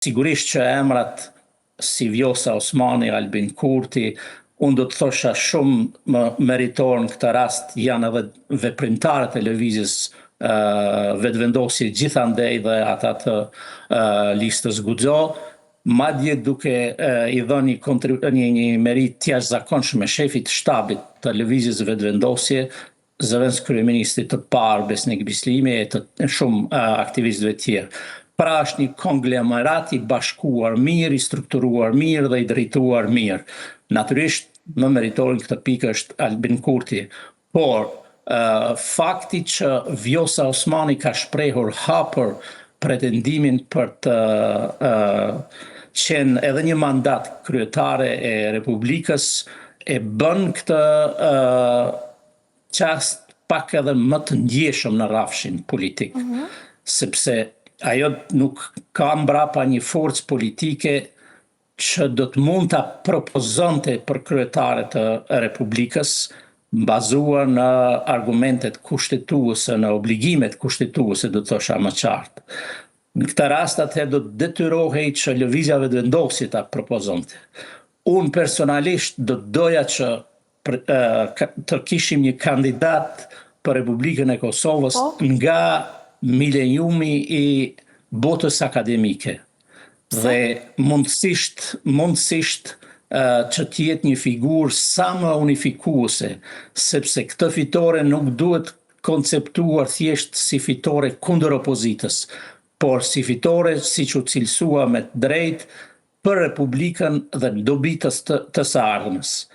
Sigurisht që emrat si Vjosa Osmani, Albin Kurti, unë do të thosha shumë më meritor në këtë rast janë edhe veprimtarët e lëvizjes Vetëvendosje gjithandej dhe ata të listës Guxo, madje duke i dhënë një meritë të jashtëzakonshme shefit të shtabit të lëvizjes Vetëvendosje, zëvendëskryeministrit të parë Besnik Bislimi e të shumë aktivistëve tjerë. Pra është një konglomerat i bashkuar mirë, i strukturuar mirë dhe i drejtuar mirë. Natyrisht, më meritor në këtë pikë është Albin Kurti, por fakti që Vjosa Osmani ka shprehur hapur pretendimin për të qenë edhe një mandat kryetare e Republikës e bën këtë çast pak edhe më të ndjeshëm në rrafshin politik, sepse ajo nuk ka mbrapa një forcë politike që do të mund ta propozonte për kryetare të Republikës, bazuar në argumentet kushtetuese, në obligimet kushtetuese, do të thosha më qartë. Në këtë rast atëherë do të detyrohej që lëvizja Vetëvendosje ta propozonte. Unë personalisht do të doja që të kishim një kandidat për Republikën e Kosovës nga mileniumi i botës akademike. Dhe mundësisht që të jetë një figurë sa më unifikuese, sepse këtë fitore nuk duhet konceptuar thjesht si fitore kundër opozitës, por si fitore, siç u cilësua me të drejtë, për Republikën dhe në dobi të së ardhmes.